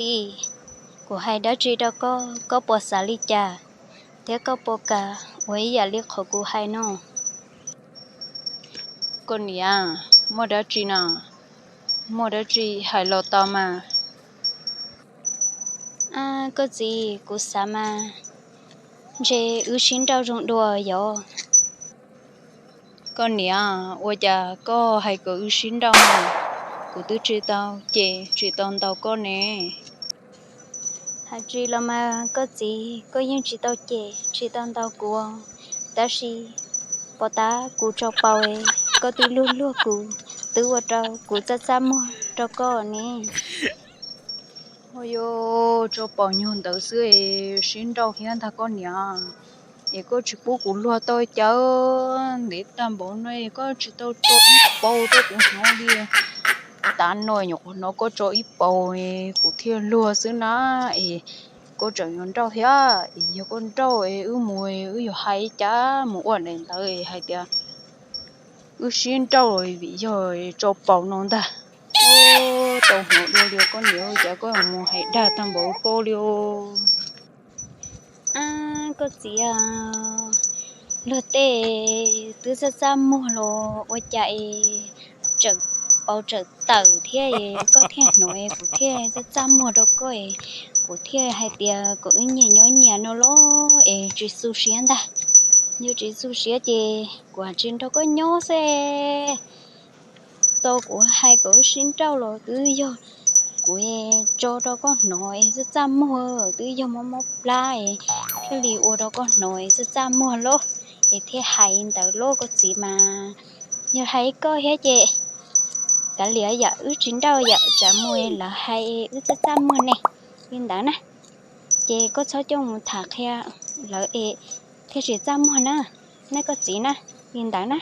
Txiv, kuv hais dab tsi rau koj, koj puas xav li cas, thiab koj puas kam ua ib yam li qhov kuv hais no? Koj niam, muaj dab tsi no? Muaj dab tsi hais los tau mas. Koj txiv, kuv xav mas ntshe wb sib nrauj zoo dua yom. Koj niam, ua cas koj hais kom wb sib nrauj no? Kuv twb tsis tau cem tsis tau ntaus koj ne. Hais tsis los mas koj txiv, koj yeej tsis tau cem tsis tau ntaus kuv, tab sis pom tab kuv tso paus, koj twb luag luag kuv, twb ua rau kuv txaj txaj muag rau koj ne. Ua yuav tso paus nyuag ntawd xwb es sib nrauj thiab ntag koj niam. Es koj tsis pub kuv luag tau cas, ntev tag npaum no koj tsis tau tso ib paus rau kuv hnov li. Tav no nyuam qhuav hnov koj tso ib paus, kuv thiaj luag xwb na. Es koj tseem yuav nrauj thiab, es yog koj nrauj es wb mus, wb yuav hais cas mus ua daim ntawv hais tias wb sib nrauj vim yog tso paus no ntag. Tau hnov dua li koj niam, cas koj mus hais dag tag npaum koj li. Koj txiv, luag tej twb txaj txaj muag los ua cas es tseem paus tseem tawm thiab, koj thiaj hnov kuv thiaj txaj txaj muag rau koj, kuv thiaj hais tias kom wb nyias nyob nyias no los es tsis xu siab ntag. Yog tsis xu siab ces kuv tsis nrog koj nyob xwb. Tau kuv hais kom wb sib nrauj los twb yog kuv tso rau koj hnov es txaj txaj muag, twb yog mob mob plab es thiaj li ua rau koj hnov es txaj txaj muag lauj, es thiaj hais ntawd lauj koj txiv mas. Yog hais koj thiab ces kav liam yam wb tsis nrauj yam tsam mus lawv hais wb txaj txaj muag ne, li ntawd na. Ces koj txhob coj mus tham qhia lawv es thiaj tsis txaj muag na, ne koj txiv na, li ntawd na.